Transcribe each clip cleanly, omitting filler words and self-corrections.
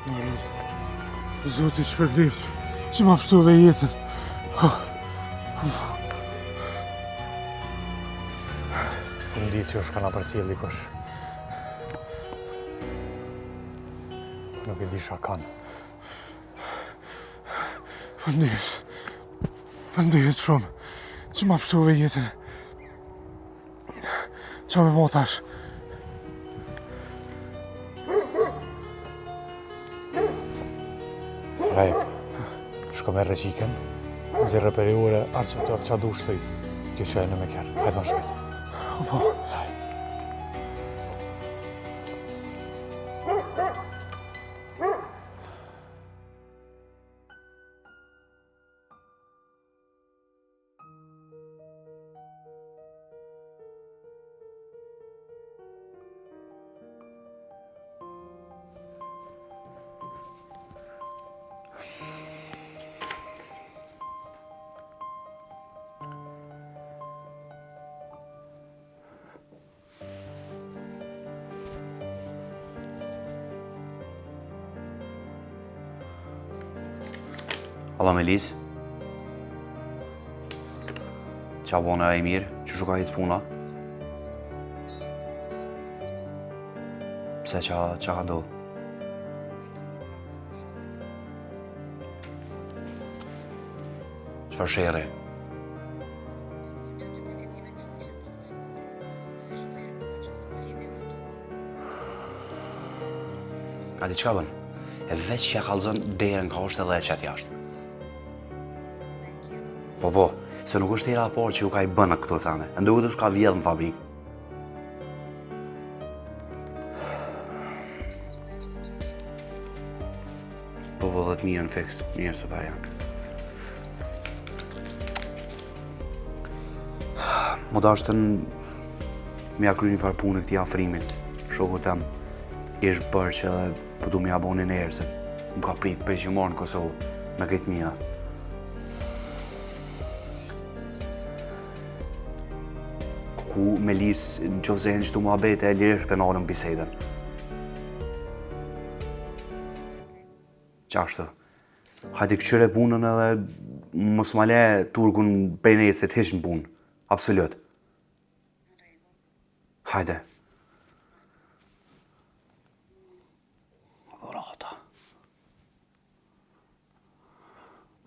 Në Zoti të shpërbleftë, që ma pështove jetën. Kom ditë që është ka na përcjellë dikush. Po nuk e disha kanë. Faleminderit. Faleminderit shumë që ma pështove jetën. Ça me bo tash? Raif, shko merre çikën, nxirre prej ore, arsyetor, ça dush të t'ju çoj në meker. Hajde ma shpejt. Po. Alo Melis Ça bone a je mirë, qysh u ka ecë puna? Pse ça, ça ka ndodhë? Çfarë sherri? A di çka bën? E veç që ja kallzon derën ka është edhe e qet jashtë. Po po, se nuk është hera e parë që ju ka i bënë këto sane. E ndoshta është ka vjedhë në fabrikë. Po po, dhe të mirë në fiks, mirë super janë. M'u dashtën me ja kry një farë punë këtij Afrimit, shokut tem, ish bërë që edhe po du me ja bo një nder, se më ka prit prej që morë në Kosovë, me këtë mija. Ku Melis, në qoftë se në qëtu muhabete, lirisht pe nalëm bisedën. Qashtu. Hajde këqyre punën edhe mos ma le turkun prej nesrit hiç në punë. Absolut. Hajde. Dhurata.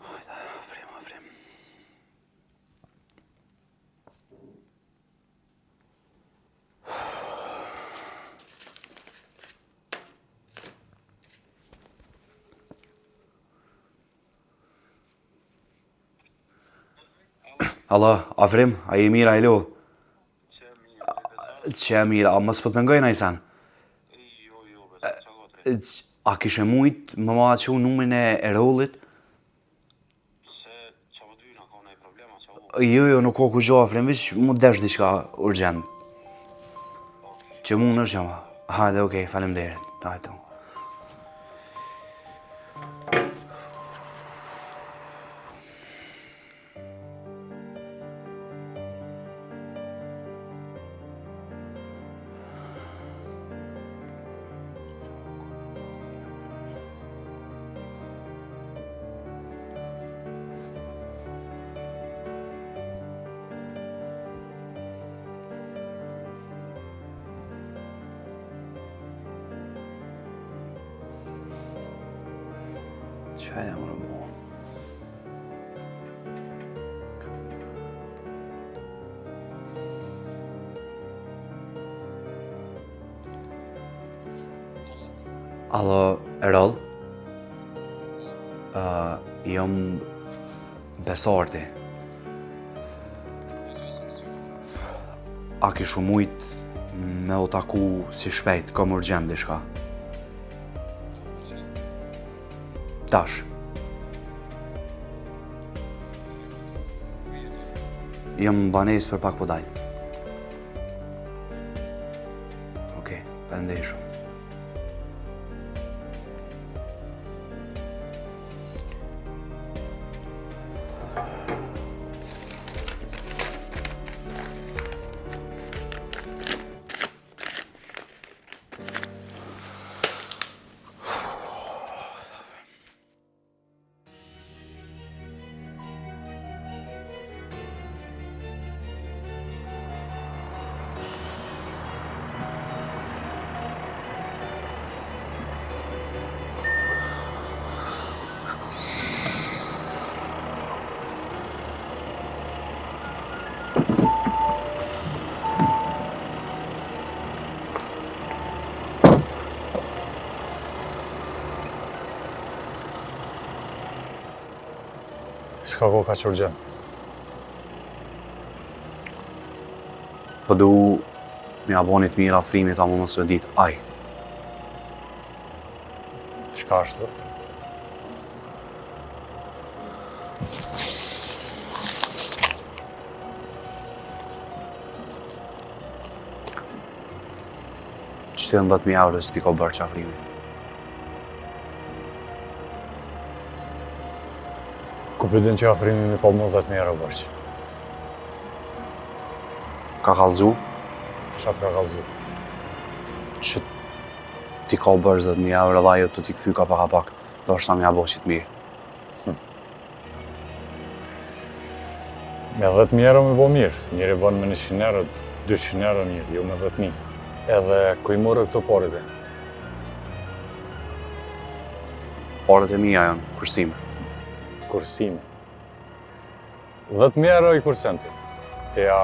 Hajde, Afrim, Afrim. Alo, Afrim, a je mirë, a je lodhë? Qe mirë, a mos po të pengoj naj sen? Jo, jo, vetëm ça A kishe mujt me ma çu numrin e Erollit? Jo, jo, nuk ka kurgjo, Afrim, veç m'u desh diçka urgjent. Që mund është jama. Hajde, okej, okay, faleminderit. Hajde. Qa jam rëmo? Alo, Erol? Uh, jam Besarti. A kishe mujt me u taku si shpejt, kam urgjent diçka. Tash. Jam në banesë për pak po dal. Okej, faleminderit shumë. Çka ko kaq urgjent? Po du me ia bo një të mirë Afrimit, ama mos me ditë ai. Çka është? Qëto janë 10.000 euro që t'i ka borxh Afrimi. Ku po din që Afrimi m'i ka mu 10.000 euro borxh? Ka kallzu? Çka të ka kallzu? Që t'i ka borxh 10.000 euro dhe ajo tu t'i kthy ka pak a pak. Deshta me ia bo qit mirë. Hm. Me 10.000 euro me bo mirë, njeri bën me 100 euro, 200 euro mirë, jo me 10.000. Edhe ku i more këto pare ti? Paret e mia janë, kursime. Kursime. 10.000 euro i kursen ti. Ti a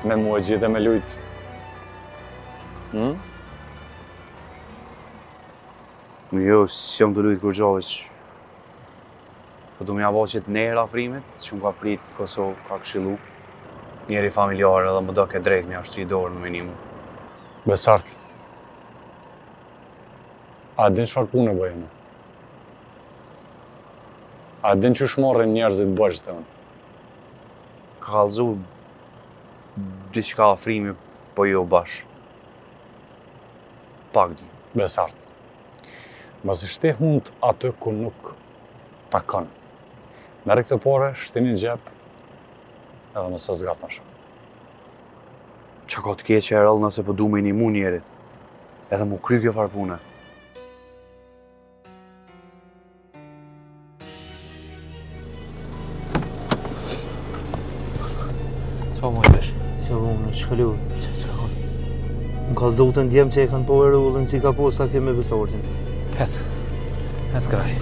me mu e gjithë me lujtë. Hmm? Jo, s'jam tu lujtë kurgjo, veç Po du me ia bo qit nder Afrimit, që më ka prit në Kosovë, ka këshillu. Njeri familjar edhe m'u dok e drejtë me ia shtri dorën me nimu. Besart, a din çfarë pune bëj unë? A din qysh marrin njerëzit borxh te unë? Ka kallzu diçka Afrimi, po jo bash. Pak di. Besart, Mos i shti hundët aty ku nuk takon. Merri këto pare, shtini në xhep, edhe mos e zgat më shumë. Çka ka të keqe Eroll nëse po du me i nimu njerit? Edhe m'u kry kjo farë pune. Qa më vesh? Qa më në shkalu? Qa qa ka? Më ka zotën djem që e kanë po Erollin si ka po sa ke me Besartin. Hec, hec graj.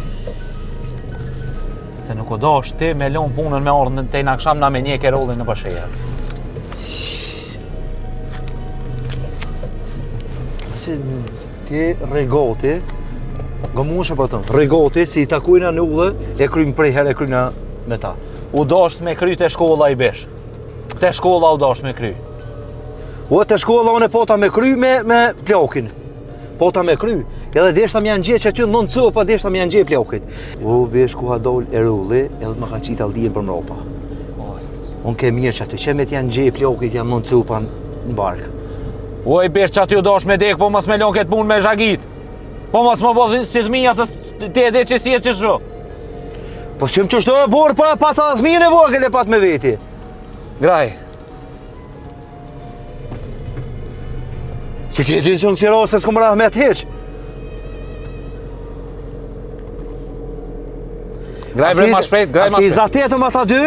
Se nuk u dasht ti me lonë punën me ardhë në te në aksham na me njek Erollin në bashëja. Se Ti rri gati, nga mu është e patëm, rri gati, si i takojna në udhë, e krymë prej herë e kryna me ta. U dasht me kry te shkolla i besh. Te shkolla u dasht me kry. U te shkolla unë e pata me kry me, me plakin. Pata me kry. Edhe deshta me ja ngje që aty në në pa deshta me ja ngje plakit. U vesh ku ka dol Erolli, edhe më ka qitë Aldijen për mropa. Unë ke mirë që aty, që me t'ja ngje plakit janë në pa në bark. Oj besh që aty u dasht me dek, po mos me lon këtë punë me zhagit. Po mos më bo si dhmija se ti e dhe që si e që shu. Po që më që shto e borë, pa, pa ta dhmijën e vogël e pat me veti. Graj. Si ti e din që në kësi se s'kom rahmet hiq. Graj bre ma shpejt, graj ma shpejt. Si zatetëm ata dy,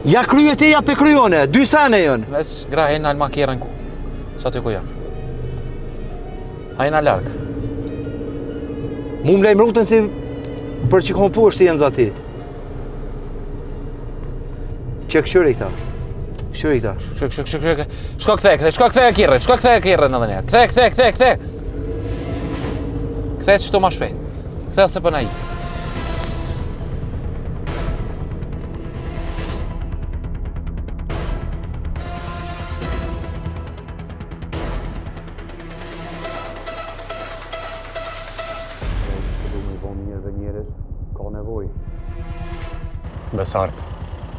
ja kryje ti, ja pe kryjone, dy sene jënë. Veç, graj, e nal makinën ku, që aty ku janë. Hajna larg. Mu më lajmërutën si për që konë poshtë jenë zatet. Që këshyri këta? Këshyri këta? Shko, shko, shko, shko, shko kthe, kthe, shko kthe kerrin, shko kthe kerrin edhe njëherë. Kthe, kthe, kthe, kthe. Kthe qëtu ma shpejt. Kthe ose po na ik. Ka nevojë. Besart,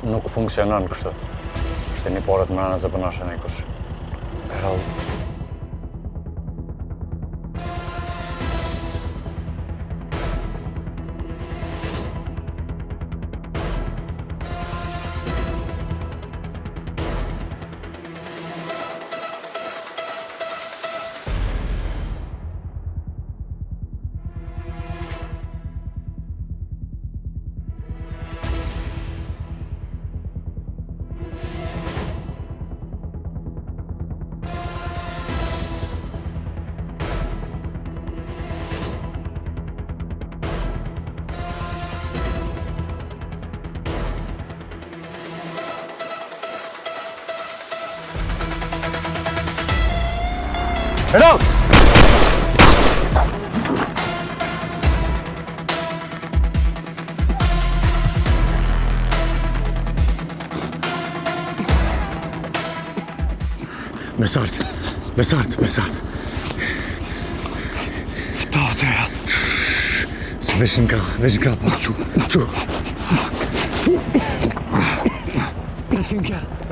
nuk funksionon kështu. Shtini paret mrena se po na sheh kush. Eroll. Eroll! Besart, Besart, Besart. Ftohtë, ja. Se vesh në krah, vesh në krah, pa, çu, çu. Çu. Vesh në krah.